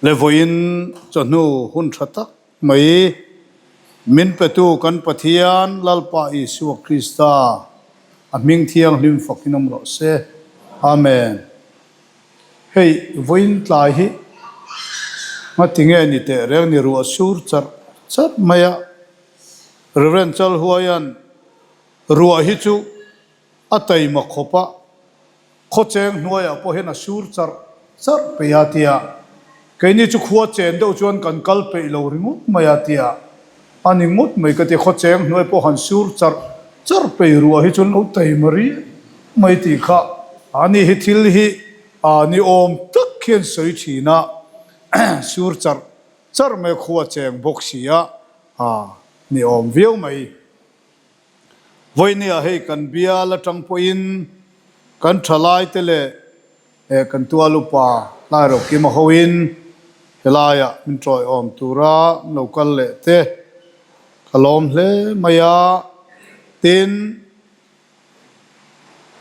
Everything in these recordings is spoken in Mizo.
Le vawiin chawhnu hun tha tak mai min petu kan Pathian Lalpa Isua Krista a hming thianghlim fakin awm rawh se. Amen. Hei vawiin tlai hi ngatinge ni teh reng ni ruah sur charh charh mai a, Rev. Chalhuaia'n ruah hi chu a taima khawp a, khawcheng hnuaiah pawh hian a sur charh charh peih a tia, keini chu khua chen deuh chuan kan kal peih lo ringawt mai a tia, a ni ngawt mai ka ti, khawcheng hnuai pawh han sur charh charh peih ruah hi chuan lo taima riau mai tih kha a ni hi thil hi a ni awm tak hian sawi thin a, sur charh charh mai khua cheng bawk si a, a ni awm viau mai. Vawinia hei kan bial atang pawhin kan thalaite leh kan tual upa Lairokima hoin helaiah min tawiawm tura an lo kal leh te ka lawm hle mai a. Tin,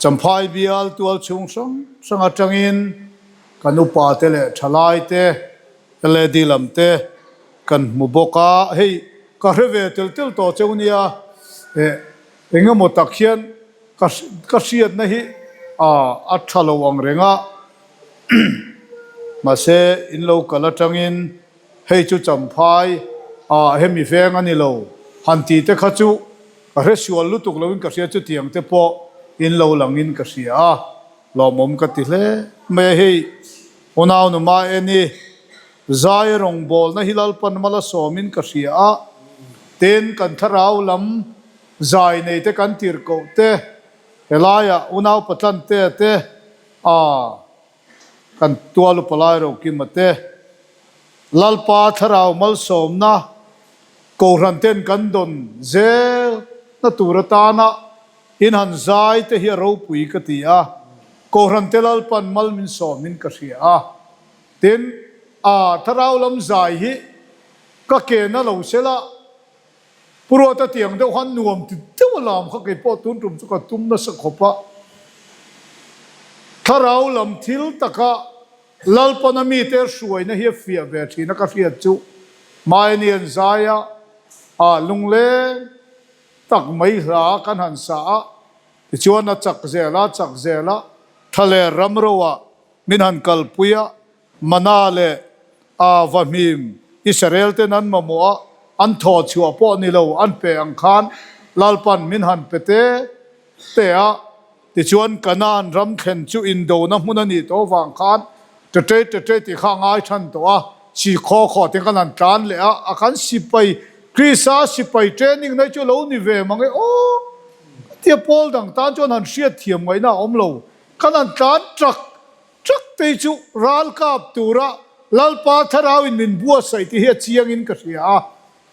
Champhai bial tual chhung hrang hrang atangin kan upate leh thalaite LED lam te kan hmu bawk a, hei ka hre ve tel tel tawh cheu nia, eh eng emaw tak hian ka ka hriatna hi a tha lo ang reng a, mahse in lo kal atangin hei chu Champhai ah hemi veng a ni lo han tih te kha chu ka hre sual lutuk loin ka hria chutiang te pawh in lo langin ka hria a, lawmawm ka ti hle mai a hei. Unau numa en i, Zai rawngbawlna hi Lalpan mala sawmin ka hria a, tin kan thlarau lam zai nei te kan tirh koh te, helaiah unau Patlantea te, a kan tual upa lai Rokima te, Lalpa thlarau malsawmna Kohhran ten kan dawn zel na tur atana In han zai te hi a ropui ka ti a, Kohhran te Lalpan mal min sawmin ka hria a. Tin, a thlarau lam zai hi ka ke na lo se la, Pu Ruata tiang deuh khan nuam ti deuh a lam kha kei pawh tun tum chu ka tum nasa khawp a. Thlarau lam thil taka Lalpana mite hruaina hi a fiah ve thin a ka hriat chu Maeni an zai a, a lungleng tak mai hla kan han sa a, tichuan a chak zel a, chak zel a, tha leh ram roah min han kalpui a, Mana leh a vahmim Israel ten an mamawh a, an thaw chhuah pawh ni lo an pe ang khan Lalpan min han pe te te a, Tichuan, Kanaan ram thlen chu indona hmun a nih tawh avang khan Ṭaṭei ṭaṭei tih kha a ngai ṭhan tawh a, si khaw khaw te kan han tlan leh a, a kan sipai, Krista sipai training na hi chu lo ni ve mang e aw ka tia pawl dang tan chuan han hriat thiam ngaihna a awm lo, kan han tlan ṭak ṭak te hi chu ral kap tura Lalpa Thlarauin min buatsaih tih hi a chiangin ka hria a,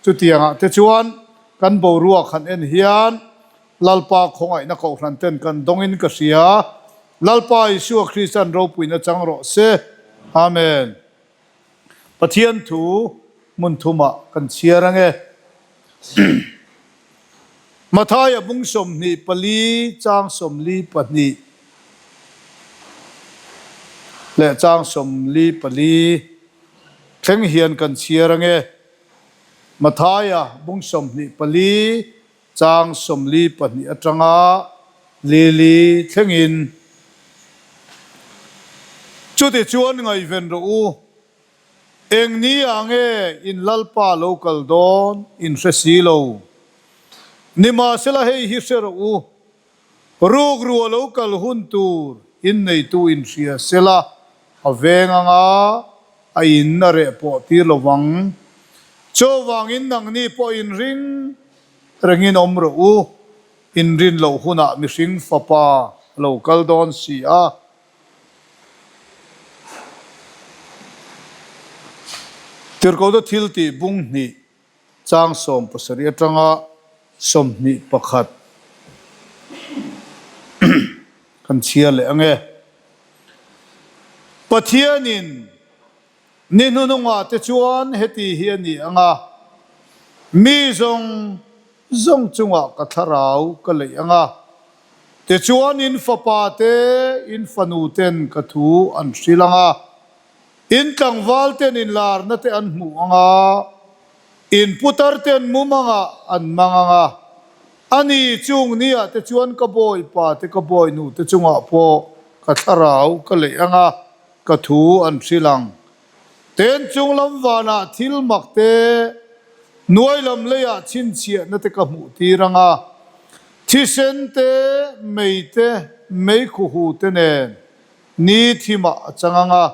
chutiangah te chuan kan boruak han en hian Lalpa khawngaihna kohhran ten kan dawngin ka hria. Lalpa Isua Kristan ropuina chang rawh se. Amen. Pathian thu hmun thumah kan chhiar ange. Mathaia bung 24 chang 42 leh chang 44 thleng hian kan chhiar ange. Mathaia bung 24 Chang 42 atanga lili thlengin chuti chuan ngaihven rawh u, eng ni ah nge in Lalpa lo kal dawn in hre si lo. Nimahsela hei hi hre rawh u, rukru a lo kal hun tur in neitu in hria sela a veng anga a in a reh pawh tir lo vang. Chuvangin nangni pawh in ring Rengin awm rawh u, inrin loh hunah mihring fapa a lo kal dawn si a. Tirhkohna thil tih bung hnih chang 17 atanga 21 kan chhiar leh ange. Pathianin Ni hnunungah te chuan heti hi a ni ang a, Mi zawng zawng chungah ka thlarau ka leih ang a. Tichuan in fapa te, in fanu ten ka thu an hrilh ang a, in tlangval ten in larna te an hmuh ang a, in putar ten mumangah an mang ang a, a ni chung niah te chuan ka bawipa te ka bawinu te chungah pawh ka thlarau ka leih ang a, ka thu an hrilh ang. Ten chung lam vanah thil mak te, hnuai lam leiah chhinchhiahna te ka hmuh tir ang a, thisen te, mei te, mei khuhu te nen ni thimah a chang ang a,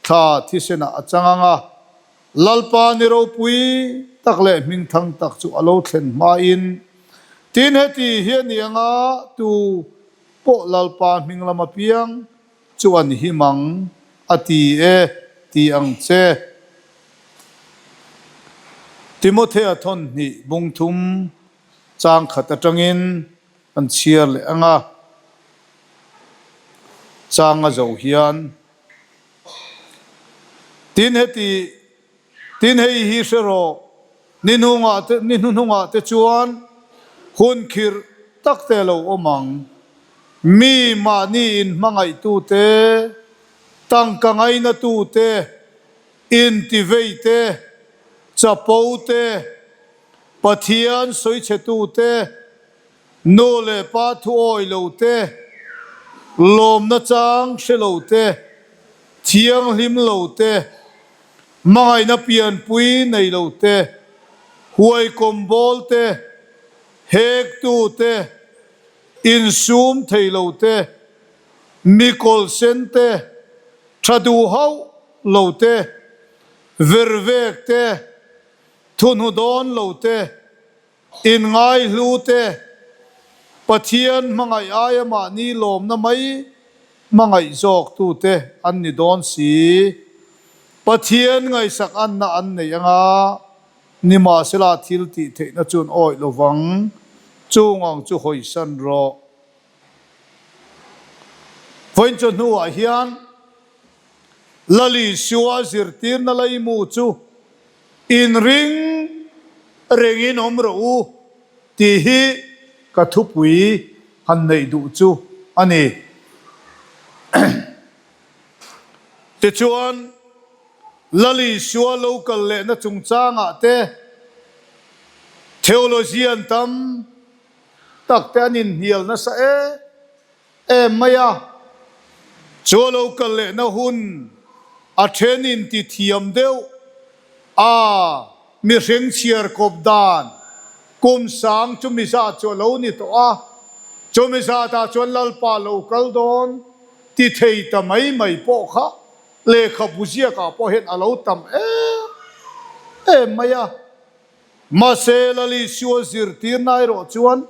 thla thisenah a chang ang a, Lalpa ni ropui tak leh hmingthang tak chu a lo thlen hmain, tin heti hi a ni ang a, tu pawh Lalpa hming lam apiang chu an him ang, a ti e, ti ang che. Timothea thawnhnih bung thum chang khat atangin an chhiar leh ang a, chang a zo hian. Tin heti Tin, hei hi hre rawh, ni hnungah te, ni hnuhnungah te chuan hun khirh tak te lo awm ang. Mi mahni inhmangaihtu te, tangka ngainatu te, intivei te, chapo te, Pathian sawichhetu te, nu leh pa thu awi lo te, lawmna chang hre lo te, thianghlim lo te, hmangaihna pianpui nei lo te, huaikawm bawl te, hektu te, insum thei lo te, mi kawlhsen te, tha duh hauh lo te, vervek te, thuhnu dawn lo te, Inngaihlu te, Pathian hmangaih aia mahni lawmna mai hmangaih zawk tute an ni dawn si. Pathian ngaihsak anna an nei anga, nimahsela thil tih theihna chuan awih lovang, chung ang chu hawisan rawh. Vawiin chu hnuah hian Lal Isua zirtirna leimu chu inring rengin awm rawh u tih hi ka thupui han neih duh chu a ni. Tichuan, Lal Isua lo kal lehna chungchangah te theologian tam tak te an inhnial nasa em em mai a, chu a lo kal lehna hun a then in ti thiam deuh a, mihring chhiar kawp dan kum sang chumi zat chu a lo ni tawh a, chumi zatah chuan Lalpa lo kal dawn ti thei ta mai mai pawh kha lehkhabu ziakah pawh hian a lo tam em em mai a. Mahse, Lal Isua zirtirna erawh chuan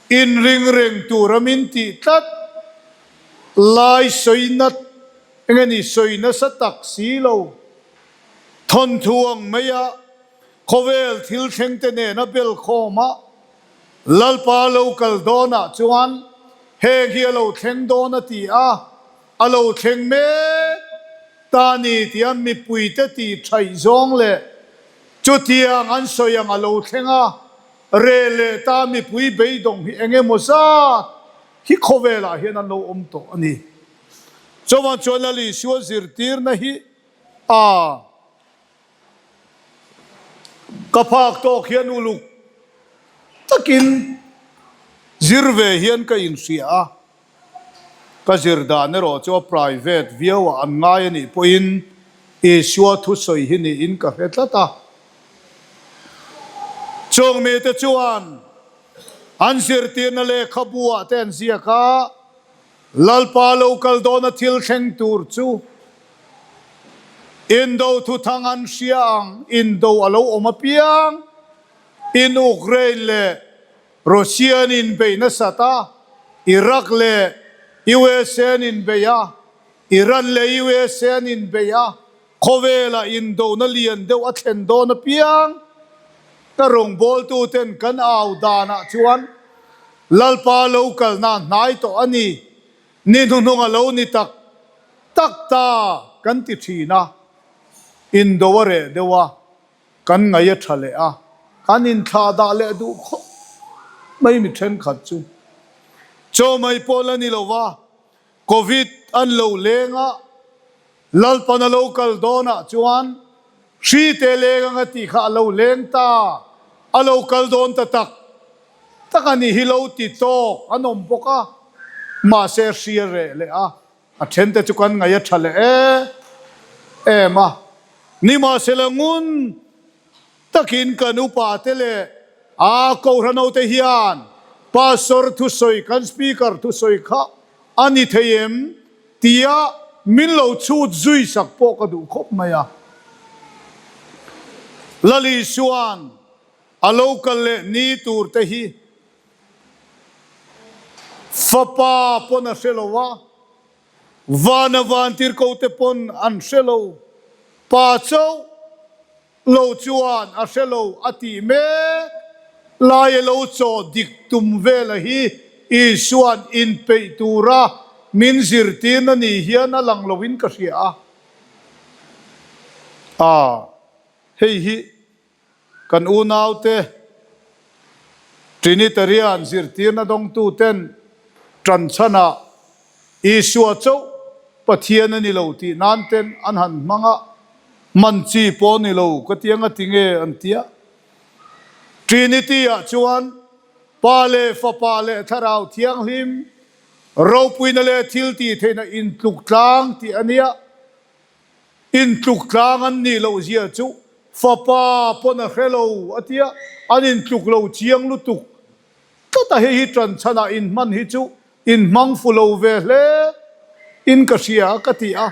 inring reng tura min tih tlat lai sawina eng nge ni sawi nasa tak si lo. Thawnthu ang maia khawvel thil thlengte nena bel khawma Lalpa lo kal dawnah chuan heng hi a lo thleng dawn a ti a, a lo thleng mek ta ni tia mipuite tih thaih zawng leh Chutiang an sawi ang a lo thleng a, rel leh ta mipui beidawng hi eng emaw zat hi khawvelah hian an lo awm tawh a ni. Chuvang chuan Lal Isua zirtirna hi a ka phak tawk hian uluk takin zir ve hian ka inhria a. Ka zir dan erawh chu a private viau ah an ngai a nih pawhin Isua thusawi hi niin ka hre tlat a. Chung mite chuan an zirtirna lehkhabu ah te an ziak a, Lalpa lo kal dawna thil thleng tur chu Indo thuthang an hria ang, Indo a lo awm apiang in Ukraine leh Russia an inbeih nasat a, Iraq leh USA an inbeih a, Iran leh USA an inbeih a, khawvelah indona lian deuh a thlen dawn apiang ka rawngbawltuten kan au danah chuan Lalpa lo kalna hnai tawh a ni, ni hnuhnung a lo ni tak tak ta kan ti thin a, indo a reh deuh a. Kan ngaih a tha leh a, kan inthlah dah leh duh khawp mai mi thenkhat chu. Chaw mai pawh la ni lo va, Covid an lo leng a, Lalpan a lo kal dawnah chuan hri te leng anga tih kha a lo leng ta, a lo kal dawn ta tak tak a nih hi lo ti tawk an awm bawk a, mahse hri a reh leh a, a then te chu kan ngaih a tha leh em em a, nimahsela ngun takin kan upa te leh a Kohhran te hian Pastor thusawi kan Speaker thusawi kha a ni thei em tia min lo chhut zui sak pawh ka duh khawp mai a. Lali chuan a lo kal leh ni tur te hi fapa pawn a hre lo a, vana vantirhko te pawn an hre lo, pa chauh Lo chuan a hre lo a tih mek laia lo chaw dik tum vela hi Isua'n inpeih tura min zirtirna ni hian a lang loin ka hria a. A, hei hi kan unaute Trinitarian zirtirna dawngtuten ṭanchhanah Isua chauh Pathian a ni lo tih nan ten an han hmang a, hman chi pawh a ni lo ka ti anga ti nge an ti a. Trinity ah chuan Pa leh Fapa leh Thlarau Thianghlim ropuina leh thil tih theihna intluk tlang tih a nia. Intluk tlang an nih loh zia chu Fapa pawn a hre lo a ti a, an intluk lo chiang lutuk tlat a, hei hi ṭanchhanah inhman hi chu inhmang fu lo ve hle in ka hria ka ti a,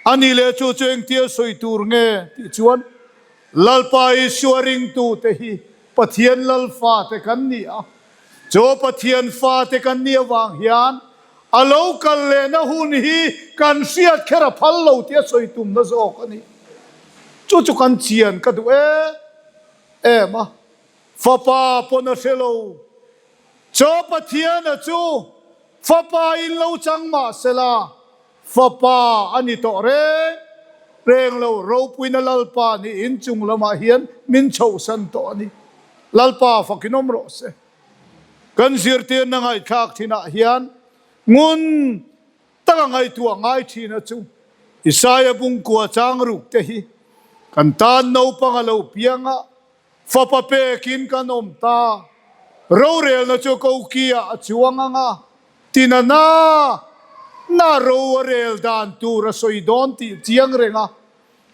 a ni leh chu chu engtia sawi tur nge tih chuan Lalpa Isua ringtute hi Pathian Lal fate kan ni a, chu Pathian fate kan nih avang hian a lo kal lehna hun hi kan hriat kher a phal lo tih a sawi tumna zawk a ni. Chu chu kan chian ka duh em em a. Fapa pawn a hre lo. Chaw Pathiana chu Fapa in lo chang mah sela, Fapa a ni tawh reng reng lo. Ropuina Lalpa nih inchung lamah hian min chhohsan tawh a ni. Lalpa fakin awm rawh se. Kan zirtirna ngaihthlak thinah hian ngun taka ngaihtuah ngai thina chu Isaia bungkua chang ruk te hi kan tan naupang a lo piang a, Fapa pekin kan awm ta. Rorelna chu kokiah a chuang ang a, tina na na ro a rel dan tur a sawi dawn tih chiang reng a.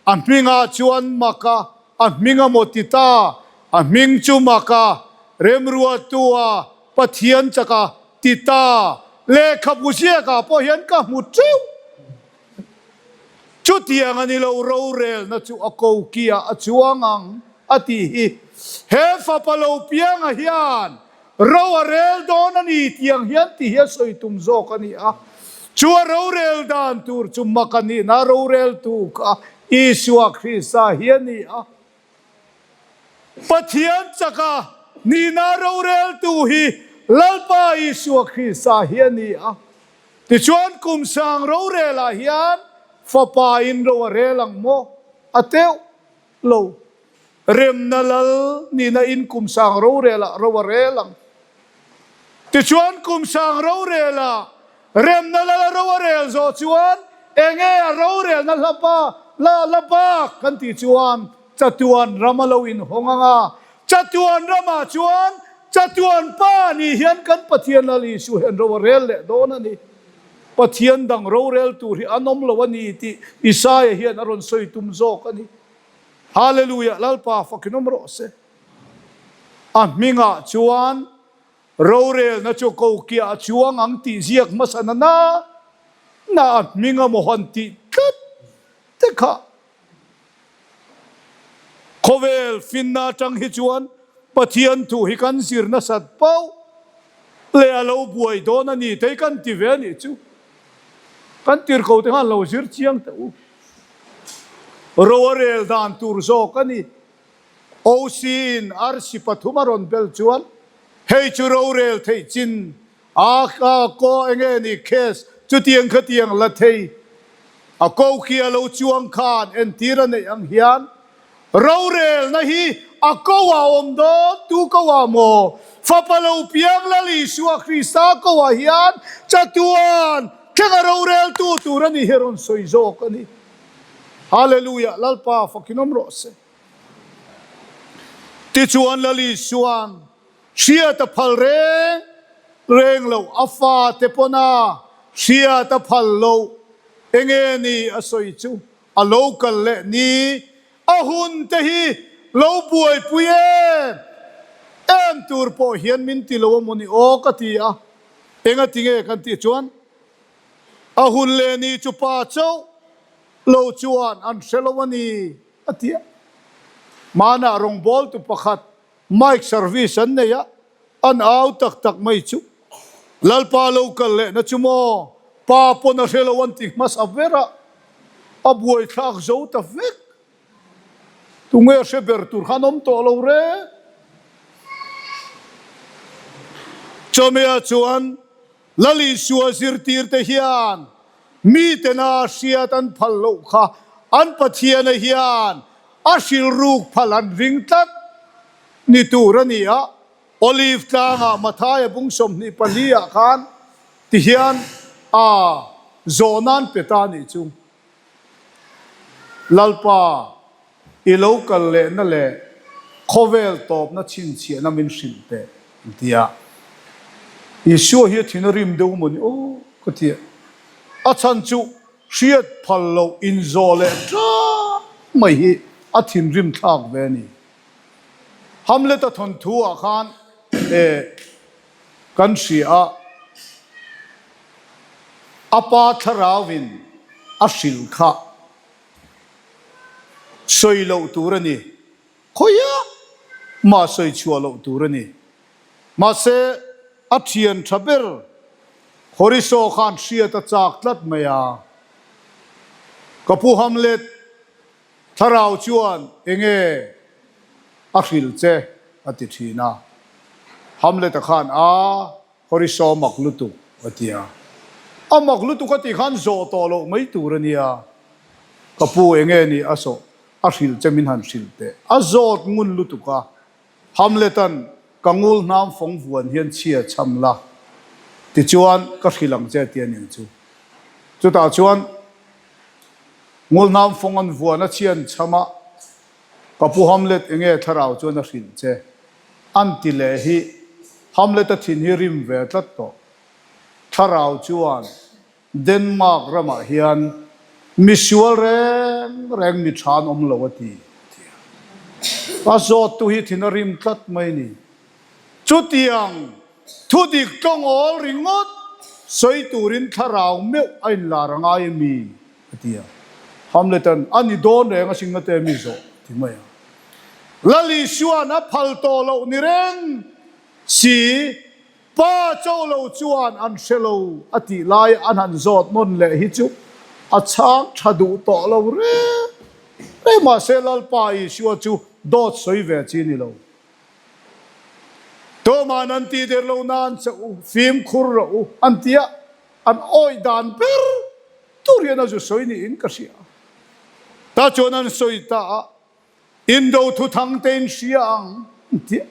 A hmingah chuan Maka, a hming a maw ti ta, a hming chu Maka, Remruatua, Pathian chaka ti ta, lehkhabu ziakah pawh hian ka hmu teuh. Chutiang a ni lo, rorelna chu a kokiah a chuang ang, a tih hi. He fapa lo pianga hian ro a rel dawn a ni tiang hian ti hi a sawi tum zawk a ni a. Chu a rorel dan tur chu mak a nihna roreltu kha Isua Krista hi a ni a. Pathian chaka nihna roreltu hi Lalpa Isua Krista hi a ni a. Tichuan kum sang rorelah hian fapa in ro a rel ang maw? A teuh lo. Remna lal nihna in kum sang rorelah ro a rel ang. Tichuan kum sang rorelah remna lal a ro a rel zawh chuan enge a rorelna hla ba la la bak kan tih chuan chatuan ram a lo inhawng ang a. Chatuan ramah chuan Chatuan Pa nih hian kan Pathian Lal Isu hian ro a rel leh dawn a ni. Pathian dang rorel tur hi an awm lo a ni tih Isaia hian a rawn sawi tum zawk a ni. Hallelujah! Lalpa fakin awm rawh se. A hmingah chuan rorelna chu kokiah a chuang ang tih ziak hmasa na na na a hming a maw han tih tlat te kha Khawvel finna atang hi chuan Pathian thu hi kan zir nasat pauh leh a lo buai dawn a ni tei kan ti ve a nih chu. Kan tirhko te khan lo zir chiang teh u. Ro a rel dan tur zawk a ni. OC in arsi pathum a rawn bel chuan hei chu rorel theih chin A a ko enge ni case chutiang khatiang la thei a ko khi a lo chuang khan entir a neih ang hian rorelna hi a ko ah awm dawn, tu ko ah maw? Fapa lo piang Lal Isua Krista ko ah hian chatuan thleng a roreltu tur a ni hi a rawn sawi zawk a ni. Hallelujah! Lalpa fakin awm rawh se. Tichuan Lal Isua'n hriat a phal reng reng loh, a fate pawn a hriat a phal loh, enge ni a sawi chu a lo kal leh ni, a hun te hi lo buaipui em em tur pawh hian min ti lo a maw ni aw ka ti a, engati nge kan tih chuan a hun leh ni chu pa chauh lo chuan an hre lo a ni a ti a. Hmanah rawngbawltu pakhat mic service an nei a, an au tak tak mai chu Lalpa lo kal lehna chu maw pa pawn a hre lo an ti hmasa ber a, a buaithlak zo ta vek. Tunge hre ber tur khan awm tawh lo reng. Chawmea chuan Lal Isua zirtirte hian mitena hriat an phal loh kha an Pathiana hian a hrilruk phal an ring tlat ni tur a ni a. Olive tlangah Mathaia bung 24 ah khan tihian a zawhna an pe ta nih chu. Lalpa, i lo kal lehna leh khawvel tawpna chhinchhiahna min hrilh teh, an ti a. Isua hi a thin a rim deuh maw ni aw ka ti a. A chhan chu hriat phal loh inzawh leh ṭang mai hi a thinrim thlak ve a ni. Hamlet-a thawnthu ah khan eh kan hria a, a pa thlarauin a hrilh kha sawi loh tur a ni, khawiah mah sawi chhuah loh tur a ni. Mahse, a thian tha ber Horiso khan hriat a chak tlat mai a, Ka pu Hamlet, Thlarau chuan enge a hrilh che a ti thin a. Hamlet-a khan a Horiso mak lutuk a ti a. A mak lutuk a tih khan zawh tawh loh mai tur a nia. Ka pu enge ni a sawh a hrilh che min han hrilh teh. A zawt ngun lutuk a. Hamlet-a'n ka ngul hnam fawng vuan hian chhia chham la tichuan ka hrilh ang che a ti a ning chu. Chutah chuan. Ngulhnam fawng an vuan a chhian chham a, Ka pu Hamlet enge thlarau chuan a hrilh che? An ti leh hi Hamlet a thin hi rim ve tlat tawh. Thlarau chuan Denmark ramah hian misual reng reng mi tha an awm lo a ti, a ti a. A zawttu hi thin a rim tlat mai ni. Chutiang Thudik tawng awl ringawt sawi turin thlarau meuh a inlar a ngai a mi? a ti a. Hamlet-a'n, A ni dawn reng a sing nate mi zawh, a ti mai a. Lal Isua'n a phal tawh loh ni reng si, Pa cho lo chuan an hre lo a tih lai an han zawt nawn leh hi chu a chhang tha duh tawh lo reng reng. Mahse Lalpa Isua chu dawt sawi ve chi ni lo. Tuma'n an tih der lo nan che u, fimkhur rawh u, an ti a, an awih dan ber tur hian a zu sawi niin ka hria. Ta chuan an sawi ta a, Indo thuthang te in hria ang, an ti a.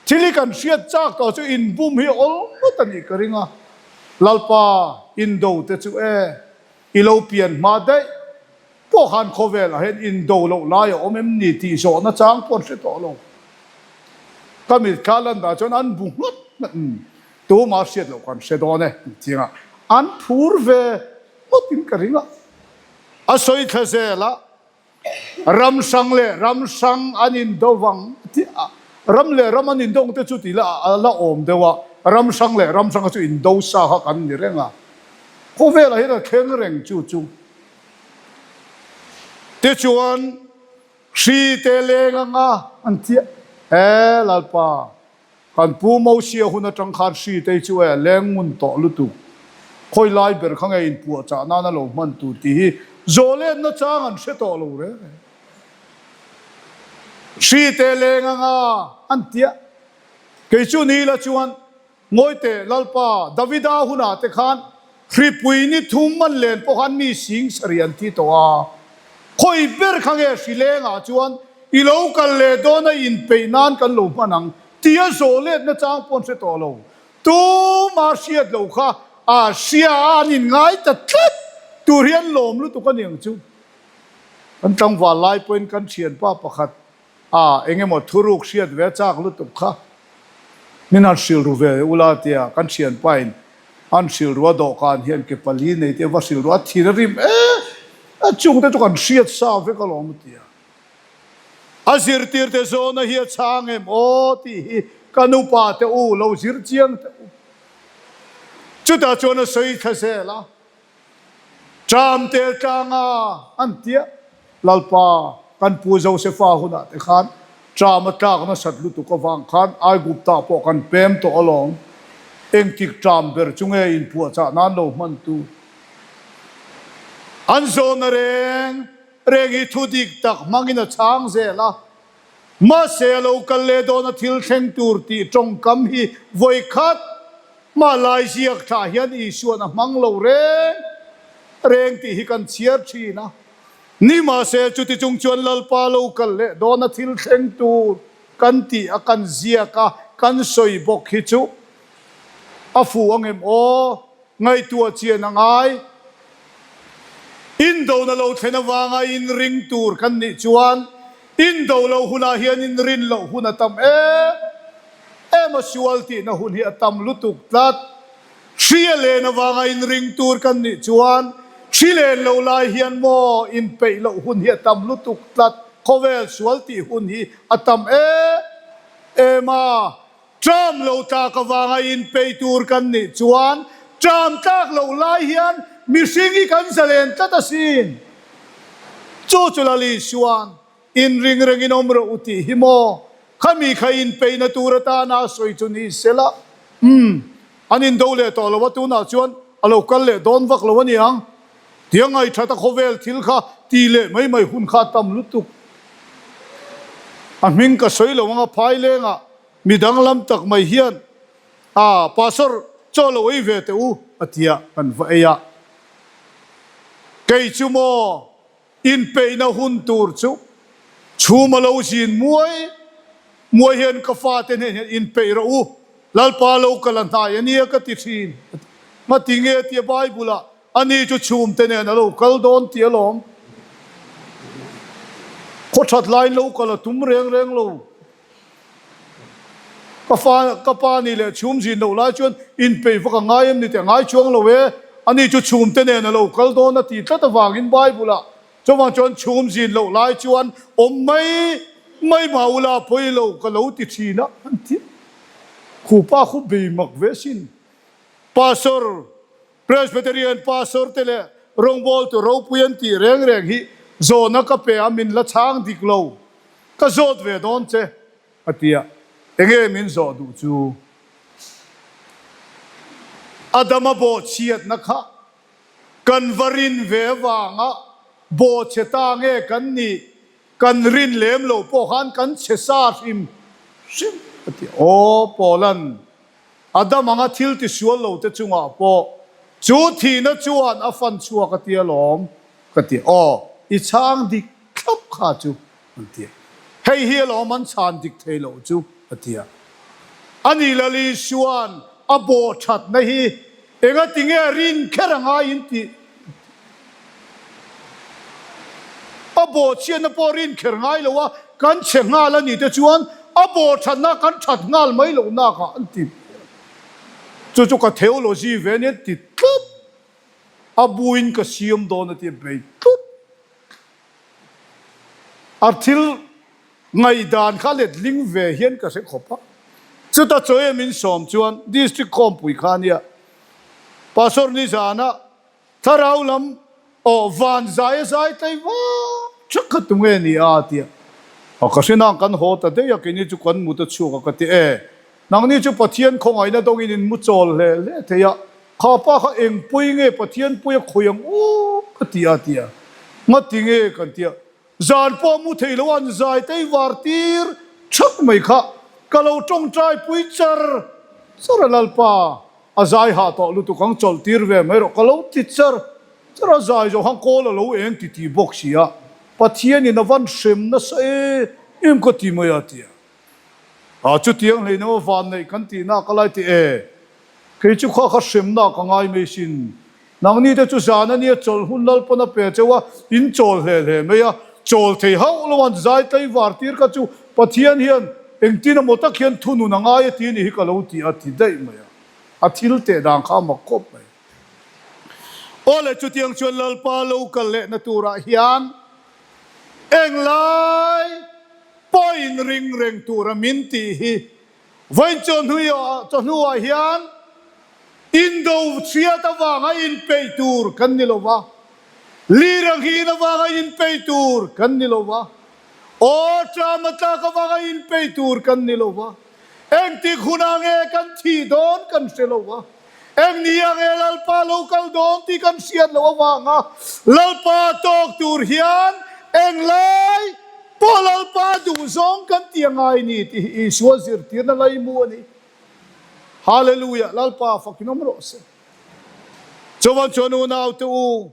Thil hi kan hriat chak tawh chu inbum hi awl ngawt a nih ka ring a, Lalpa, indo te chu e, i lo pian hma daih. Pawh khan khawvelah hian indo loh lai a awm em ni tih zawhna chang pawh an hre tawh lo. Ka mit kha lan dah chuan an bu nghat nghat in tumah hriat loh kan hre dawn e tih chiangah an phur ve ngawtin ka ring a. A sawi thla zel a, ram hrang leh ram hrang an indo vang tih a, ram leh ram an indo ang te chu tih la a la awm deuh a, ram hrang leh ram hrang chu indo sa kha kan ni reng a. Khawvelah hian a thleng reng chu chu. Tichuan, hri te leng anga an chiah. He Lalpa, kan Pu Mosia hun atang khan hri te chu e leng ngun tawh lutuk. Khawi lai ber kha nge inpuahchah nana lo hman tur tih hi zawhletna chang an hre tawh lo reng reng. Hri te leng anga an tiah. Kei chu ni ila chuan Ngawi teh, Lalpa, Davida hunah te khan hripui ni thum an len pawh khan mi sing sarih an thi tawh a. Khawi ber kha nge hri lengah chuan I lo kal leh dawn a inpeih nan kan lo hman ang tia zawh let nachang pawh an hre tawh lo. Tuma hriat loh kha a hria a, an inngai ta tlat tur hi an lawm lutuk a niang chu. Kan tlangval lai pawhin kan thianpa pakhat a eng emaw thuruk hriat ve a chak lutuk kha min han hrilh ru ve ula tia kan thianpa in an hrilh ru a dawhkan hian ke pali nei te va hrilh ru a thin a rim em em chung te chu kan hriat sa vek alawm a tia. A zirtirte zawhna hi a chhang em aw tih hi ka nupa te u lo zir chiang teh u. Chutah chuan a sawi thla zel a, Ṭam tel tlanga an tia, Lalpa kan pu Josefa hunah te khan ṭam a tlak nasat lutuk avang khan Aigupta pawh kan pem tawh alawm. Engtik ṭam ber chu nge inpuahchah nan lo hman tu? An zawhna reng reng hi thu dik tak hmangin a chhang zel a, mahse a lo kal leh dawn a thil thleng tur tih tawngkam hi vawi khat mah lai ziak thlah hian Isua'n a hmang lo reng reng tih hi kan chhiar thin a. Nimahse chuti chung chuan Lalpa lo kal leh dawn a thil thleng tur kan tih a kan ziak a kan sawi bawk hi chu a fuh angem aw? Ngaihtuah chian a ngai. Indona lo thlen avanga inring tur kan nih chuan indo lo hunah hian inrin loh hun a tam em em a, sual tihna hun hi a tam lutuk tlat. Hri a len avanga inring tur kan nih chuan hri len lo lai hian maw inpeih loh hun hi a tam lutuk tlat, khawvel sual tih hun hi a tam em em a. Ṭam lo tlak avanga inpei tur kan nih chuan ṭam tlak loh lai hian mihring hi kan zalen tlat asin. Chu chu Lal Isua'n inring rengin awm rawh u tih hi maw khami kha inpeihna tur atana a sawi chu ni sela. Umm, an indo leh tawh lo a, tunah chuan a lo kal leh dawn vak lo a niang. Tia ngaihṭhat a khawvel thil kha ti leh mai mai hun kha a tam lutuk. A hming ka sawi lo anga phailengah Mi danglam tak mai hian, A, Pastor, chaw lo ei ve teh u, a ti a, kan va ei a. Kei chu maw, inpeihna hun tur chu chhum a lo zin muai muai hian ka fate hneh hian inpeih rawh u, Lalpa lo kal a hnai a nia ka ti thin, a ti. Ngati nge tia Bible-ah Ani chu chhumte nen a lo kal dawn tih alawm. Khaw that laiin lo kal a tum reng reng lo. Ka fa, ka pa nih leh chhum zin loh lai chuan inpeih vak a ngai em ni tih a ngai chuang lo e. Ani chu chhumte nen a lo kal dawn a tih tlat avangin Bible-ah chuvang chuan chhum zin loh lai chuan awm mai mai mah ula pawi lo ka lo ti thin a, an ti. Khupa khu bei mak ve sin. Pastor. Presbyterian Pastor te leh rawngbawltu ropui an tih reng reng hi zawhna ka pe a, min la chhang dik lo. Ka zawt ve dawn che, a ti a. Enge min zawh duh chu? Adama bawhchhiatna kha kan va rin ve avanga bawhchhe ta nge kan nih? Kan rin lem lo pawh khan kan chhe sa hrim hrim, a ti a. Aw, Paulan Adam anga thil tisual lo te chungah pawh chu thihna chuan a fan chhuak a ti alawm ka ti. Aw, i chhang dik thlap kha chu an ti a. Hei hi alawm an chhan dik thei loh chu a ti a. Ani Lal Isua'n a bawh thatna hi engati nge rin kher a ngai in tih? A bawhchhiatna pawh rin kher ngai lo a, kan chhe nghal a nih te chuan a bawhthatna kan that nghal mai loh nakah an ti. Chu chu ka theology ve ania ti tlat. A buin ka siam dawn a ti a bei tlat. A thil ngaihdan kha letling ve hian ka hre khawp a. Chuta chawi min sawm chuan District khawmpui kha ania Pastor nizana Thlarau lam aw van zai a zai tlei vak thak kha tunge ni a tia a ka hre nang kan haw ta daih a keini chu kan mut a chhuak a ka ti e nangni chu Pathian khawngaihna dawngin in mu chawl hle hle thei a kha pa kha eng pawi nge Pathian pawi a khawi ang aw ka ti a tia ngati nge kan tia Zan pawh mu thei lo an zai tei var tir thak mai kha ka lo tawngtai pui char char a Lalpa a zai hah tawh lutuk ang chawlh tir ve mai rawh ka lo ti char char a zai zawh khan kawl a lo eng ti ti bawk si a Pathian in a van hrem nasa e. Em ka ti mai a ti a. A chutiang hleinem a vanneih kan tihna ka lai ti e. Kei chu kha kha hremna ka ngai mai sin. Nangni te chu zan a nia chawlh hun Lalpawn a pe cheu a, in chawl hle hle mai a. Chawl thei hauh lo an zai tlaivar tir kha chu Pathian hian engtin emaw tak hian thunun a ngai a ti ni hi ka lo ti a ti daih mai a. A thil teh dan kha a mak khawp mai. Aw le chutiang chuan Lalpa lo kal lehna turah hian Englai pawh inring reng tura min tih hi vawiin chawhnuah hian indo chhiat avanga inpeih tur kan ni lo va, lir a nghin avanga inpeih tur kan ni lo va, aw ṭam a tlak avanga inpeih tur kan ni lo va, engtik hunah nge kan thih dawn kan hre lo va. Eng ni ang e Lalpa lo kal dawn tih kan hriat loh avanga Lalpa tawk tur hian eng lai pawh Lalpa duh zawng kan ti a ngai ni tih hi Isua zirtirna laimu a ni. Hallelujah! Lalpa fakin awm rawh se. Chuvan chuan unaute u,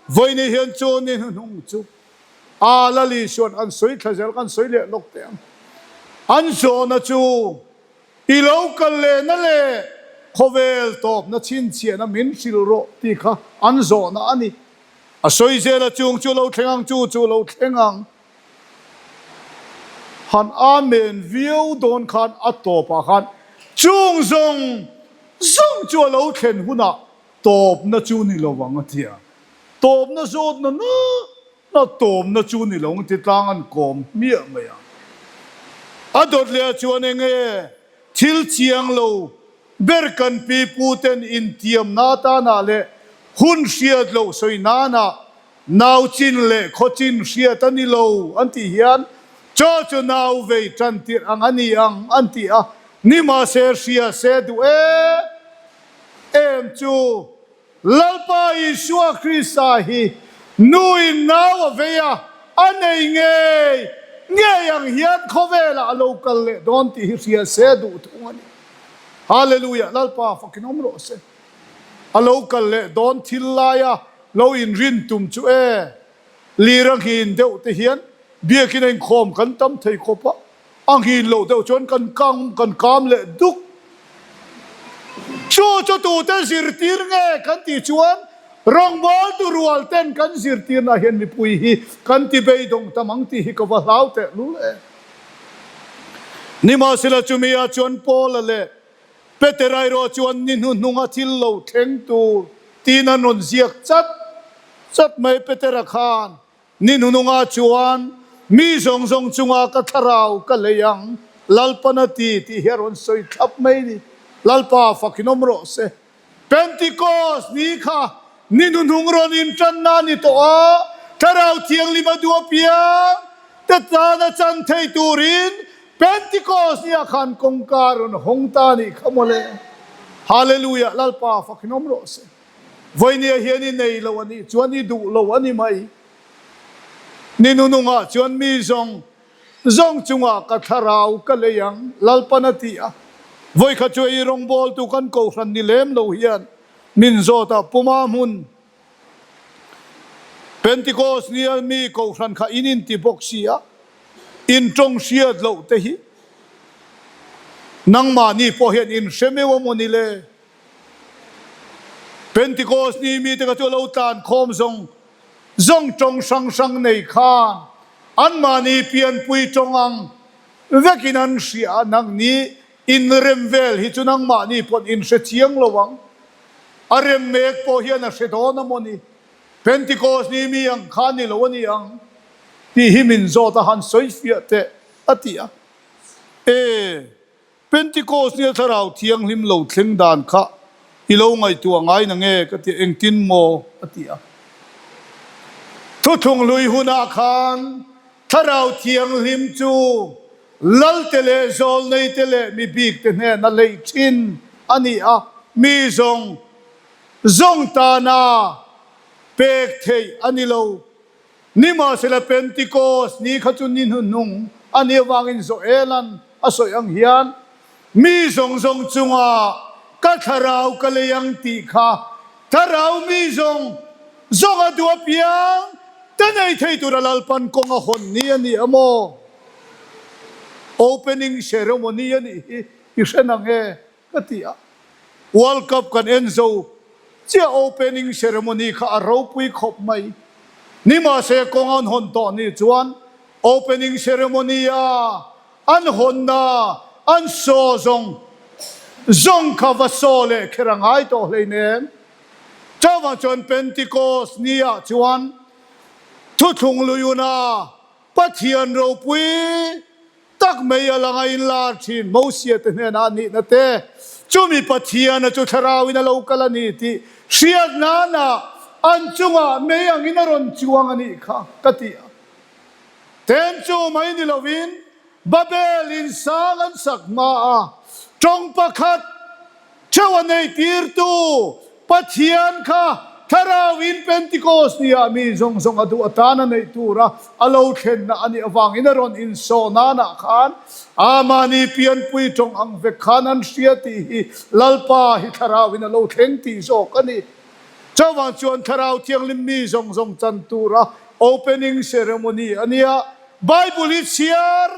vawiin hian chu ni hnuhnung chu a Lal Isuan an sawi thla zel kan sawi leh lawk teh ang. An zawhna chu I lo kal lehna leh khawvel tawpna chhinchhiahna min hrilh rawh tih kha an zawhna a ni. A sawi zel a chung chu lo thleng ang, chu chu lo thleng ang. Han amen viau dawn khan a tawpah khan chung zawng zawng chu a lo thlen hunah tawpna chu ni lo ang a ti a. Tawpna zawtna na A tawmna chu ni lo ti tlang an kawm hmiah mai a. A dawt leh ah chuan enge thil chiang lo ber kan pi pu ten intiamna atanah leh hun hriat loh sawi nanah nau chin leh khaw chin hriat a ni lo an tih hian chaw chu nau vei tan tirh ang a ni ang an ti a, nimahse hria se duh em em chu Lalpa Isua Krista hi nuin nau a vei a, a nei ngei ngei ang hian khawvelah a lo kal leh dawn tih hi hria se duh thung a ni. Hallelujah! Lalpa fakin awm rawh se. A lo kal leh dawn thil laia lo inrin tum chu e, lir a nghin deuh te hian biakin a inkhawm kan tam thei khawp a. A nghin loh deuh chuan kan kang kan kam leh duk. Chu chu tute zirtir nge kan tih chuan rawngbawltu rual ten kan zirtirna hian mipui hi kan ti beidawng tam ang tih hi ka va hlau teh lul e. Nimahsela chumi ah chuan Paula leh Petera erawh chuan ni hnuhnunga thil lo thleng tur tiin an rawn ziak chat chat mai Petera khan Ni hnunungah chuan mi zawng zawng chunga ka thlarau ka lei ang, Lalpan a ti tih hi a rawn sawi thlap mai ni. Lalpa fakin awm rawh se. Pentikos ni kha ni hnuhnung rawn intanna a ni tawh a, Thlarau Thianghlim a duh apiang te tana chan thei turin Pentikos ni ah khan kawngka a rawn hawng ta a nih kha mawle. Hallelujah! Lalpa fakin awm rawh se. Vawinia hian i nei lo a nih chuan i duh lo a ni mai. Ni nunungah chuan mi zawng zawng chungah ka thlarau ka lei ang, Lalpan a ti a. Vawikhat chu ei rawngbawltu kan kohhran ni lem lo hian min zawt a, Puma hmun Pentikos nia mi kohhran kha in inti bawk si a, in tawng hriat loh te hi nangmahni pawh hian in hre meuh a maw ni le? Pentikos ni mite kha chu a lo tlan khawm zawng zawng tawng hrang hrang nei khan anmahni pianpui tawng ang vekin an hria a, nangni inrem vel hi chu nangmahni pawn in hre chiang lo ang. A rem mek pawh hian a hre dawn a maw ni? Pentikos ni mi ang kha ni lo a ni ang tih hi min zawt a han sawi fiah teh a ti a. E. Pentikos nia Thlarau Thianghlim lo thleng dan kha i lo ngaihtuah ngai na nge ka ti a, engtin maw? a ti a. Thuthlung hlui hunah khan Thlarau Thianghlim chu Lalte leh Zawlneite leh mi bikte hnena leih thin a ni a, mi zawng zawng tana pek theih a ni lo. Nimahsela Pentikos ni kha chu ni hnuhnung a nih avangin Joelan a sawi ang hian, Mi zawng zawng chunga ka thlarau ka lei ang tih kha thlarau mi zawng zawng a duh apiang te nei thei tura Lalpan kawng a hawn ni a ni a maw? Opening ceremony a nih hi i hre nang e ka ti a. World Cup kan en zo chiah opening ceremony kha a ropui khawp mai. Nimahse kawng an hawn tawh ni chuan opening ceremony a an hawnna an saw zawng zawng kha va saw leh kher a ngai tawh hleinem. Chuvang chuan Pentecost ni ah chuan thuthlung luiuna Pathian ropui tak mai a lang a inlar thin Mosia te hnenah a nihna te, chumi Pathiana chu thlarauin a lo kal a ni tih hriat nana an chungah mei angin a rawn chuang a nih kha ka ti a. Ten chu mai ni lovin Babel in sang an sak hma a tawng pakhat Theuh a nei tirtu Pathian kha Thlarau in Pentecost ni ah mi zawng zawng a duh atan a neih tura a lo thlenna a nih avangin a rawn insaw nanah khan amahni pianpui tawng ang vek khan an hria tih hi Lalpa hi Thlarau in a lo thleng tih zawk a ni. Chuvang chuan Thlarau Thianghlim mi zawng zawng chan tura opening ceremony a nia. Bible hi chhiar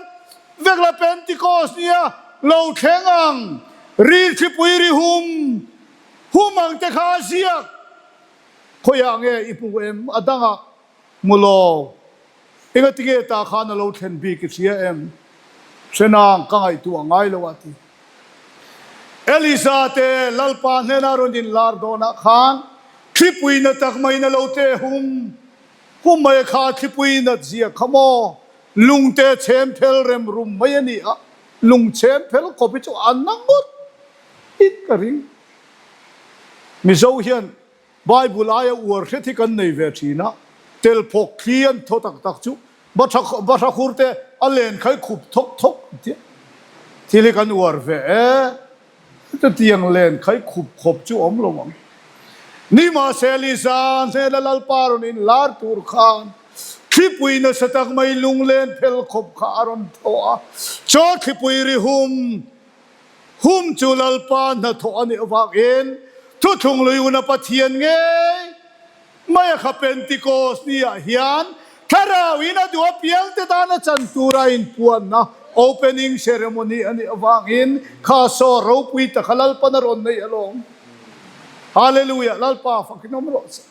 Vek la Pentecost nia lo thleng ang, ri thlipui ri hum hum ang te kha a ziak. Khawiah nge i hmu em? A dangah hmu lo. Engati nge tah khan a lo thlen bik i hria em? Hrenang ka ngaihtuah ngai lo a ti. Elisa te Lalpa hnena rawn inlar dawnah khan thlipui na tak maiin a lo tle hum hum mai a kha thlipui nat zia kha maw? Lungte chhem phel rem rum mai a ni a, lung chhem phel khawp hi chu a na ngawt in ka ring. Mizo hian Bible aia uar hret hi kan nei ve thin a, tel phawk thli an thaw tak tak chu bahra khur te a len khai khup thawk thawk an tia. Thil hi kan uar ve e. Chutiang len khai khup khawp chu awm lo ang. Nimahse Lisa hnena Lalpa rawn inlar tur khan thlipui nasa tak mai lunglen phel khawp kha a rawn thaw a. Chaw thlipui ri hum hum chu Lalpa hnathawh a nih avangin thuthlung lui una Pathian ngei Mai a kha Pentecost ni ah hian Thlarau in a duh apiang te tan a chan tur a inpuanna opening ceremony a nih avangin kha saw ropui taka Lalpan a rawn nei alawm. Hallelujah Lalpa fakin awm rawh se.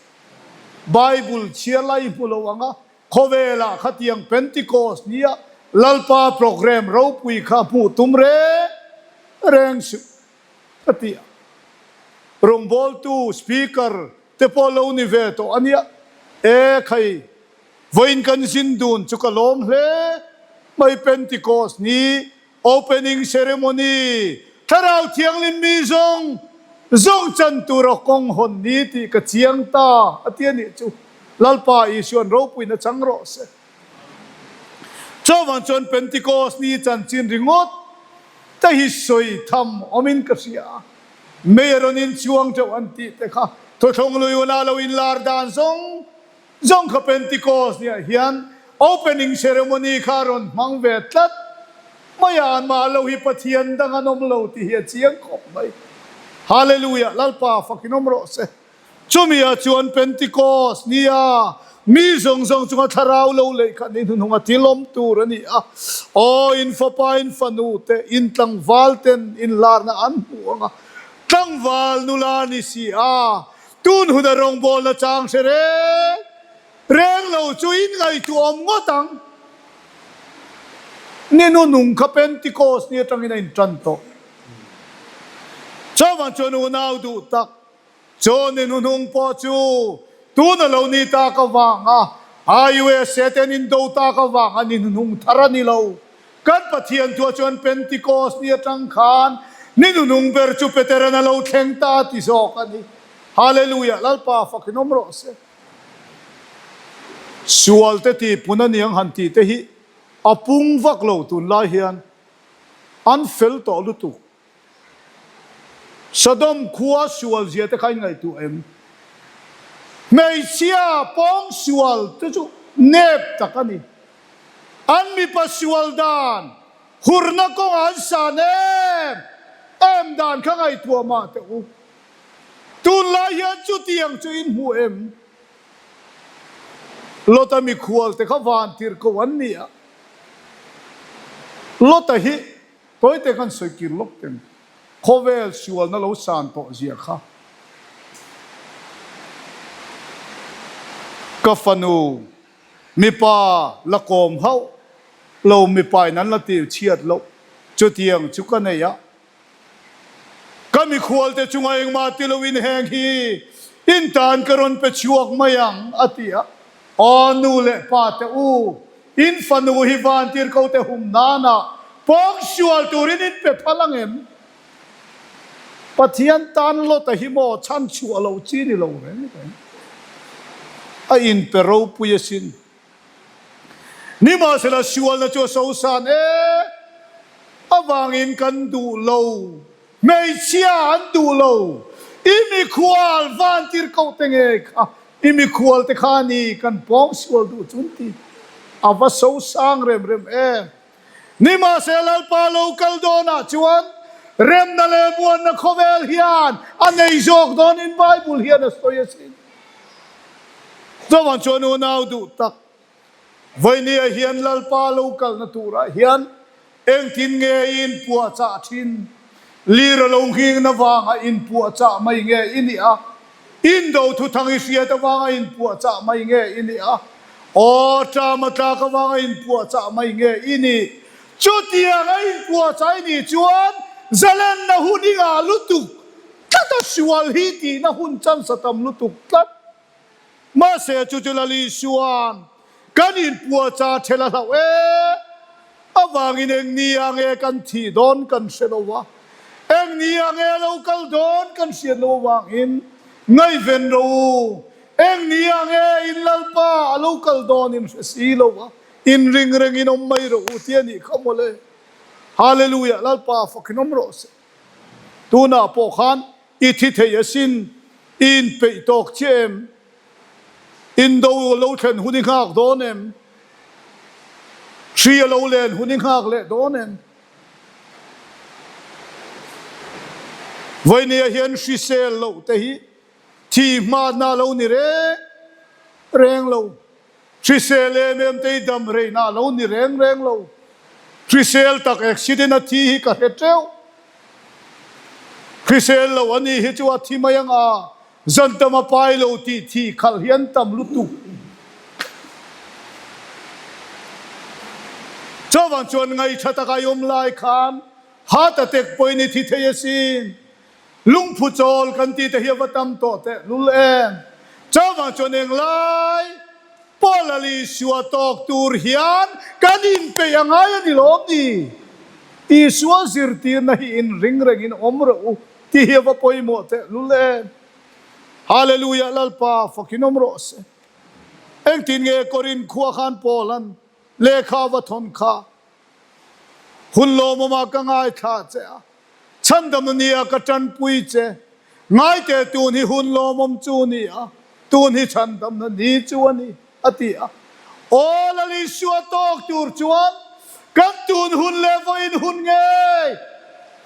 Bible chhiar lai hmu lo ang a, khawvelah khatiang Pentecost ni ah Lalpa program ropui kha hmuh tum reng reng suh. Ka ti a. Rawngbawltu, speaker, te pawh lo ni ve tawh a nia. E khai, vawiin kan zin dun chu ka lawm hle mai Pentecost ni opening ceremony Thlarau Thianghlim mi zawng zawng chan tura kawng hawn ni tih ka chiang ta a ti a nih chu. Lalpa Isuan ropuina chang rawh se. Chuvang chuan Pentecost ni chanchin ringawt te hi sawi tham awmin ka hria a, mei a rawn inchuang teuh an tih te kha thuthlung lui una lo inlar dan zawng zawng kha Pentecost niah hian opening ceremony kha a rawn hmang ve tlat mai a, anmah lo hi Pathian dang an awm lo tih hi a chiang khawp mai. Hallelujah! Lalpa fakin awm rawh se. Chumi ah chuan Pentecost nia mi zawng zawng chunga thlarau lo leh kha ni hnuhnung a tilawm tur a ni a. Aw, in fapa, in fanu te, in tlangval ten inlarna an hmu ang a, tlangval nula ni si a, tun huna rawngbawlna chang hre reng reng lo chu in ngaihtuah awm ngawt ang. Ni hnuhnung kha Pentecost ni atangin a intan tawh. Chuvang chuan unau duh tak Chu ni hnuhnung pawh chu tun a lo ni tak avanga USA te an indo tak avanga ni hnuhnung thar a ni lo. Kan Pathian thua chuan Pentecost ni atang khan ni hnuhnung ber chu Peteran a lo thleng ta ti zawk a ni. Hallelujah! Lalpa fakin awm rawh se. Sual te tihpun a niang han tih te hi a pung vak lo tunlai hian an fel tawh lutuk. Sodom khua sual zia te kha in ngaihtuah em? Hmeichhia pawng sual te chu nep tak a ni. An mipa sual dan, hurna kawngah an san em em dan kha ngaihtuah mah teh u. Tunlai hian chutiang chu in hmu em? Lota mikhual te kha van tirh ko an ni a. Lota hi tawite kan sawi kir lawk teng. Khawvel sualna lo san tawh zia kha. Ka fanu mipa la kawm hauh lo mipa in an la tir chhiat loh chutiang chu ka nei a. Ka mikhualte chunga engmah ti loin heng hi in tan ka rawn pe chhuak mai ang, a ti a. Aw nu leh pa te u, in fanu hi vantirhkote hum nana pawngsual turin in pe phal ang em? Pathian tan Lota hi maw chhan chhuah loh chi ni lo reng reng. A inpe ropui asin. Nimahsela sualna chu a sosan e avangin kan duh lo, hmeichhia an duh lo, i mikhual vantirhkoh te ngei kha i mikhual te kha a ni kan pawng sual duh chun ti a va sosang rem rem em. Nimahse Lalpa lo kal dawnah chuan remna leh muanna khawvel hian a nei zawk dawnin Bible hian a sawi asin. Chuvang chuan unau duh tak, Vawiniah hian Lalpa lo kalna turah hian engtin nge i inpuahchah thin? Lir a lo nghingna vanga inpuahchah mai nge i nih a? Indo thuthang i hriat avanga inpuahchah mai nge i nih a? Aw, ṭam a tlak avanga inpuahchah mai nge i nih? Chutiang a inpuahchah i nih chuan zalenna hun i ngah lutuk tlat a, sual hi tihna hun chansa tam lutuk tlat. Mahse, chu chu Lal Isua'n kan inpuahchah ṭhel a hlauh e. Avangin eng ni ah nge kan thih dawn kan hre lo a, eng ni ah nge lo kal dawn kan hriat lo avangin ngaihven rawh u. Eng ni ah nge in Lalpa a lo kal dawn in hre si lo a, in ring rengin awm mai rawh u ti a nih kha mawle. Hallelujah, Lalpa fakin awm rawh se. Tunah pawh khan I thi thei asin, i inpeih tawk chiah em? Indo a lo thlen hun i nghak dawn em? Hri a lo len hun i nghak leh dawn em? Vawini ah hian hrisel loh te hi thi hmatna a lo ni reng reng lo. Hrisel em em te hi dam reina a lo ni reng reng lo. Hrisel tak accident a thi hi ka hre teuh. Hrisel lo a ni hi chu a thi mai anga zan tam a pai lo tih thih khalh hi an tam lutuk. Chuvang chuan ngaihṭha taka i awm lai khan heart attack pawhin i thi thei asin. Lungphu chawl kan tih te hi a va tam tawh teh lul em? Chuvang chuan englai pawh Lal Isua tawk tur hian kan inpeih a ngai a ni lawm ni? Isua zirtirna hi inring rengin awm rawh u tih hi a va pawimawh teh lul em? Hallelujah Lalpa fakin awm rawh se. Engtin nge Korinth khua khan Paula'n lehkha a va thawn kha? Hun lawmawmah ka ngaithla che a. Chhandam nia ka tanpui che. Ngaite tun hi hun lawmawm chu ni a, tun hi chhandamna ni chu a ni, a ti a. Aw Lal Isua tawk tur chuan kan tun hun leh vawiin hun ngei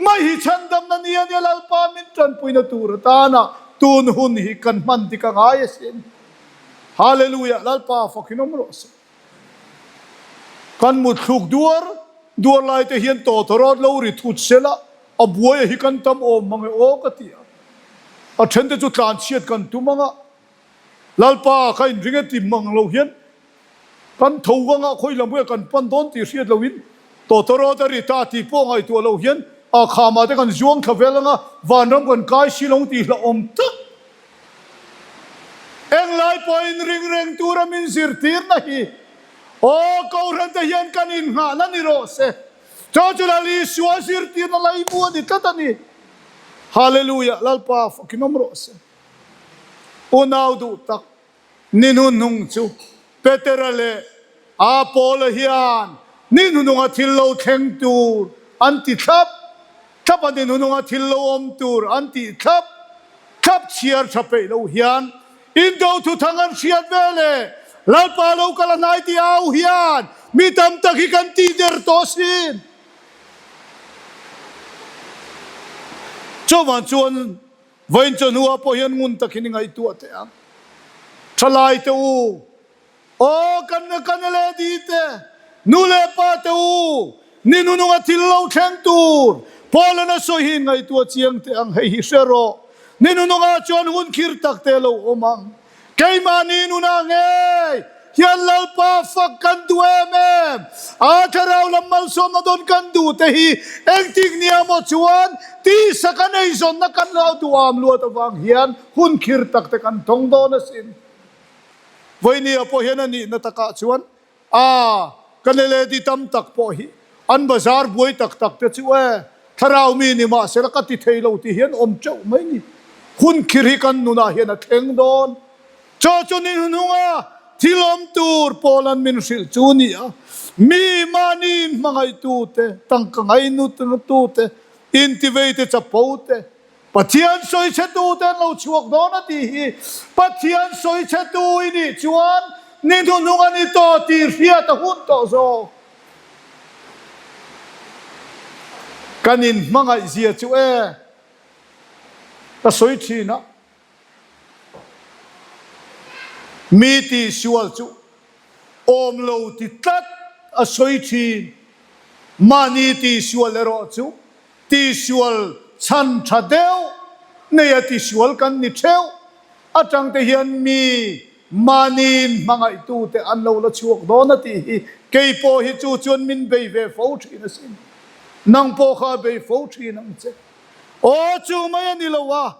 mai hi chhandamna ni a nia Lalpa min tanpuina tur atana tun hun hi kan hman dik a ngai asin. Hallelujah Lalpa fakin awm rawh se. Kan mutthluk duar duar lai te hian tawtawrawt lo ri thut sela a buai a hi kan tam awm mang e aw ka ti a. A then te chu tlanchhiat kan tum ang a, Lalpa ka inring e ti mang lo hian kan tho vang a, khawi lam nge kan pan dawn tih hriat lo in tawtawrawt a ri ta tih pawh ngaihtuah lo hian a khamah te kan zuang thla vel ang a, vanram kan kai si lo tih hlauhawm tak Englai pawhin ring reng tura min zirtirna hi aw Kohhrante hian kan innghahna ni rawh se. Chu chu Lal Isua zirtirna laimu a ni tlat a ni. Hallelujah! Lalpa fakin awm rawh se. Unau duh tak ni hnuhnung chu Petera leh a Paula hian ni hnuhnunga thil lo thleng tur an ti thlap thlap a, ni hnuhnunga thil lo awm tur an tih thlap thlap chhiar tha peih lo hian indo thuthang an hriat ve leh Lalpa lo kal a hnai tih au hian mi tam tak hi kan tih der tawh asin. Chuvang chuan Vawiin chu hnuah pawh hian ngun takin i ngaihtuah teh ang. Thalai te u, aw kan kan leh di te, nu leh pa te u, Ni hnununga thil lo thleng tur Paula'n a sawi hi ngaihtuah chiang teh ang, hei hi hre rawh. Ni hnunungah chuan hun khir tak te lo awm ang. Keimahni nunah ngei hian Lalpa fak kan duh em em? A thlarau lam malsawmna dawn kan duh te hi engtik nia maw chuan tisa kan eizawnna kan lo duham luat avang hian hun khir tak te kan tawng dawn asin. Vawinia pawh hian a nihna takah chuan A, ka niledi tam tak pawh hi an bazar buai tak tak te chu e, thlarau mi ni mahsela ka ti thei lo tih hian awm teuh mai ni. Hun khir hi kan nunah hian a thleng dawn. Chaw chu ni hnuhnunga thil awm tur Paula'n min hrilh chu ni a, mi mahni inhmangaihtu te, tangka ngainuttu te, intivei te chapo te, Pathian sawichhetu te an lo chhuak dawn a tih hi Pathian sawichhetu i nih chuan ni hnuhnung a ni tawh tih hriat a hun tawh zawk. Kan inhmangaih zia chu e ka sawi thin a, mi tihsual chu awm lo ti tlat a sawi thin, mahni tihsual erawh chu Tisual chhan tha deuh neia tisual kan ni theuh atang te hian mi mahniin hmangaihtute an lo la chhuak dawn a tih hi kei pawh hi chu chuan min bei ve fo thin asin. Nang pawh kha a bei fo thin ang che. Aw chu mai a ni lo a.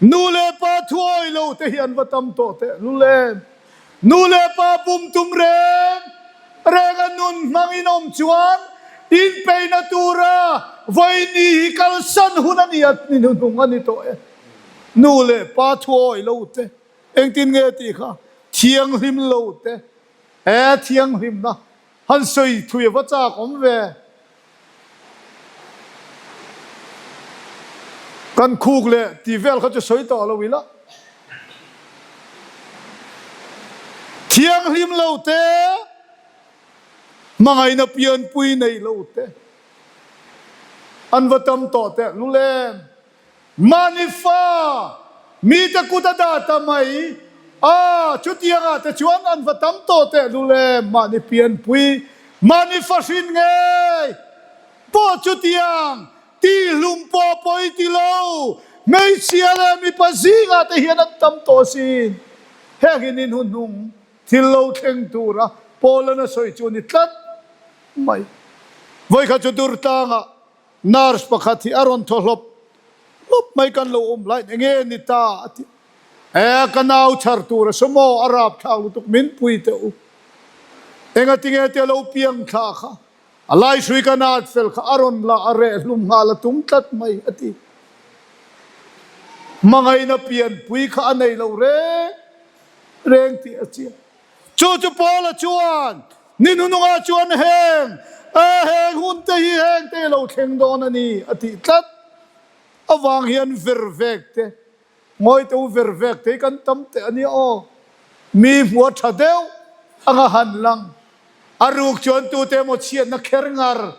Nu leh pa thuawi lo te hi an va tam tawh teh lul em? Nu leh pa bum tum reng reng a nun hmangin awm chuan inpeihna tura vawiini hi kalsan hun a ni a, ni hnuhnung a ni tawh e. Nu leh pa thuawi lo te, engtin nge tih kha thianghlim lo te, he thianghlimna Han sawi thui a va chak awm ve. Kan khuk leh tih vel kha chu sawi tawh lo ila. Thianghlim lo te, hmangaihna pianpui nei lo te an va tam tawh teh lul em. Mahni fa mite kut a dah ta mai a, chutiangah te chuan an va tam tawh tehlul em? Mahni pianpui, mahni fa hrin ngei pawh chutiang tihlum pawh pawi ti lo, hmeichhia leh mipa zingah te hian an tam tawh asin. Heng hi ni hnuhnung thil lo thleng tura Paul-an a sawi chu a ni tlat mai. Vawikhat chu Durtlangah Nurse pakhat hi a rawn thaw hlawp hlawp mai kan lo awm laiin enge ni ta a ti. E ka nau chhar tur a saw maw a rapthlak lutuk min pui teh u. Engatinge tia lo piang thla kha a laihrui ka nat fel kha a rawn la a reh hlum nghal a tum tlat mai a ti. Hmangaihna pianpui kha a nei lo reng reng tih a chiang. Chu chu Paula chuan, Ni hnunungah chuan heng, heng hun te hi heng te lo thleng dawn a ni, a tih tlat avang hian ver vek te, ngawi te u ver vek te hi kan tam teh a nia aw. Mi hmua tha deuh anga han lang, a ruk chuan tute emaw chhiatna kher ngar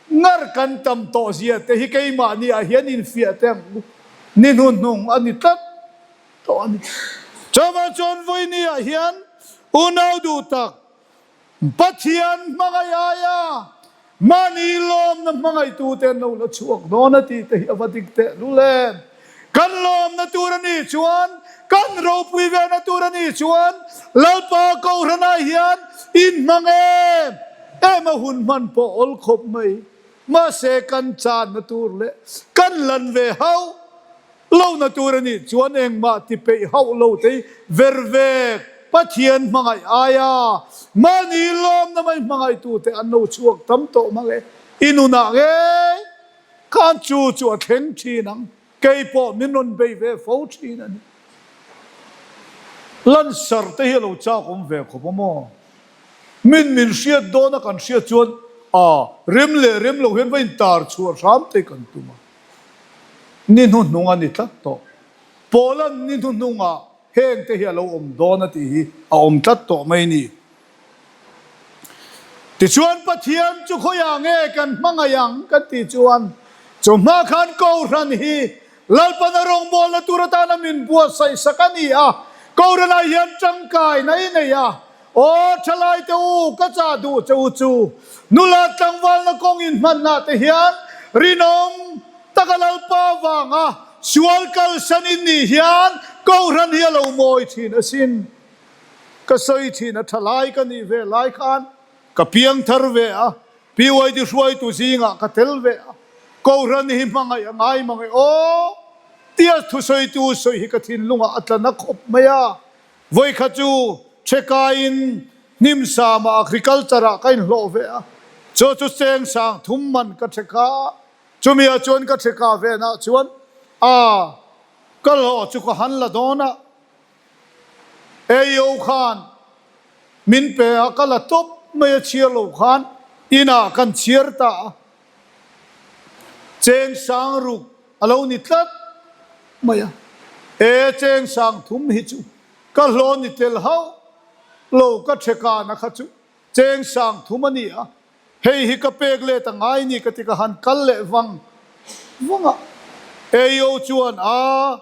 ngar kan tam tawh zia te hi keimahni ah hian infiah teh ang u, ni hnuhnung a ni tlat. tawh a ni. Chuvang chuan vawiini ah hian unau duh tak Pathian hmangaih aia mahni lawmna hmangaihtute an lo la chhuak dawn a tih te hi a va dik teh lul em. Kan lawmna tur a nih chuan, kan ropui vena tur a nih chuan Lalpa Kohhranah hian inhmang em em a hun hman pawh awl khawp mai. Mahse kan channa tur leh kan lan ve hauh Lohna tur a nih chuan engmah ti peih hauh lo te ver vek Pathian hmangaih aia mahni lawmna mai hmangaihtute an lo chhuak tam tawh mang e. I nunah ngei khan chu chu a thleng thin ang, kei pawh min rawn bei ve fo thin a ni. Lansar te hi a lo chak awm ve khawp a maw? Min min hriat dawna kan hriat chuan a rem leh rem lo hian va intar chhuah hram te kan tum a. Ni hnuhnung a ni tlat tawh. Paula'n ni hnuhnungah heng te hi a lo awm dawn a tih hi a awm tlat tawh mai ni. Tichuan Pathian chu khawiah nge kan hmangaih ang kan tih chuan chu hma khan Kohhran hi Lalpana rawngbawlna tur atana min buatsaih sak a ni a, Kohhranah hian tangkaina i nei a. Aw thalaite u, ka chah duh che u chu, nula tlangvalna kawng inhmanna te hian rinawm taka Lalpa vanga sual kalsan in nih hian Kohhran hi a lo mawi thin asin. Ka sawi thin a thalai ka nih ve lai khan ka piang thar ve a, PYD hruaitu zingah ka tel ve a, Kohhran hi hmangaih a ngai mang e aw tia thusawitu sawi hi ka thinlungah a tla na khawp mai a. Vawikhat chu Chekaiin Hnimsama agriculture ah ka inhlawh ve a, chu chu cheng sang thum man ka cheka a, chumi ah chuan ka cheka ve nah chuan a ka hlawh chu ka han la dawn a, AEO khan min pe a, ka la tawp mai a chhiar lo khan inah kan chhiar ta a, cheng sang ruk a lo ni tlat mai a, e cheng sang thum hi chu ka hlaw ni tel hauh lo ka thekana kha chu cheng sang thum a ni a, hei hi ka pek let a ngai ni ka ti ka han kal leh vang vang a, AEO chuan a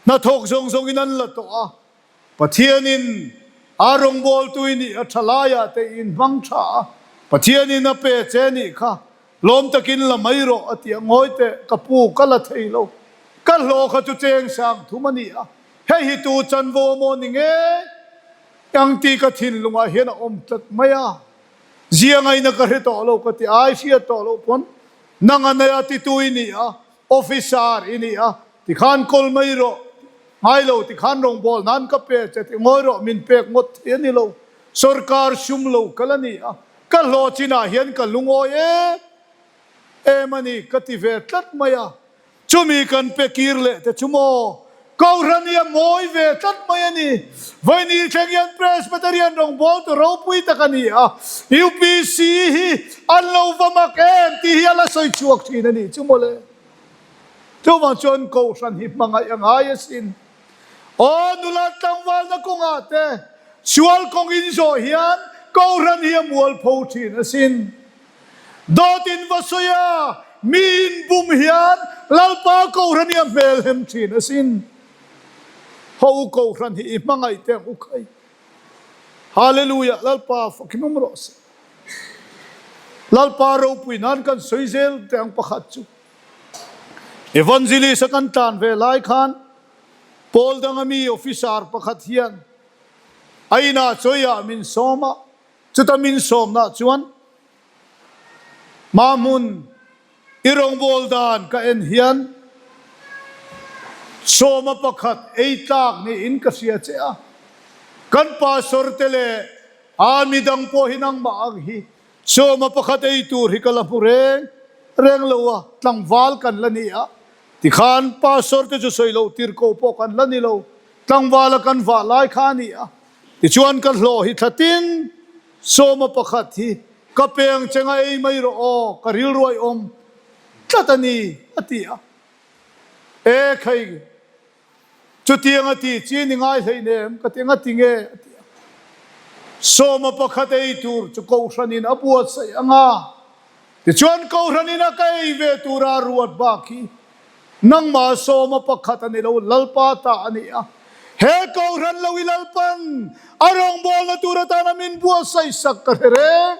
hnathawk zawng zawngin an la tawh a, Pathianin a rawngbawltu i nih a tha laiah te i inhmang tha a, Pathianin a pe che nih kha lawm takin la mai rawh a ti a, ngawi teh ka pu ka la thei lo, ka hlawh kha chu cheng sang thum a ni a, hei hi tu chanvo maw ni nge ang tih ka thinlungah hian a awm tlat mai a, zia ngaina ka hre tawh lo ka ti ai hriat tawh loh pawn nang a nei a titu i ni a, Officer i ni a, tikhan kawl mai rawh, ngai lo tikhan rawngbâwl nan ka pe che ti ngawi rawh, min pek ngawt thei a ni lo. Sorkar sum lo kal a ni a, ka hlawh chinah hian ka lungawi em em a ni ka ti ve tlat mai a. Chumi kan pe kir leh te chu maw? Kohhran hi a mawi ve tlat mai a ni. Vawiin thleng hian Presbyterian rawngbawltu ropui tak a ni a, UPC hi an lo va mak em tih hi a la sawi chhuak thin a nih chu mawle. Chuvang chuan Kohhran hi hmangaih a ngai asin. Aw nula tlangvalna kawngah te sual kawng in zawh hian Kohhran hi a mualpho thin asin. Dawt in va sawi a, mi in bum hian Lalpa Kohhran hi a hmel hem thin asin. Ho u Kohhran hi i hmangaih teh ang u khai. Hallelujah Lalpa fakin awm rawh se. Lalpa ropui nan kan sawi zel teh ang pakhat chu. Evangelist a kan tlan ve lai khan Paul danga mi officer pakhat hian a inah chawiah min sawm a, Chuta min sawmna chuan Mahmun i rawngbâwl dan ka en hian sawma pakhat ei tlâk niin ka hria che a. Kan pastor te leh a mi dang pawh hi nangmah ang hi sawma pakhat ei tur hi ka la hmu reng reng lo a, tlangval kan la ni a. Tikhan pastor te chu sawi loh tir ko pawh kan la ni lo, tlangvala kan vah lai kha a ni a. Tichuan ka hlawh hi thlatin sawma pakhat hi ka peng che nga ei mai rawh aw, ka rilruai awm tlat a ni, a ti a. E khai, chutiang a ti chi ni ngai hleinem, ka ti nga ti nge, a ti a. Sawma pakhat ei tur chu Kohhranin a buatsaih ang a, Tichuan Kohhran ina ka ei ve tura ruat bak hi nangmah sawma pakhat a ni lo, Lalpa ta a ni a. He Kohhran lo i Lalpan a rawngbawlna tur atana min buatsaih sak ka hre reng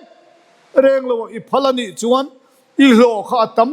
reng lo a, i phal a nih chuan i hlawh kha a tam.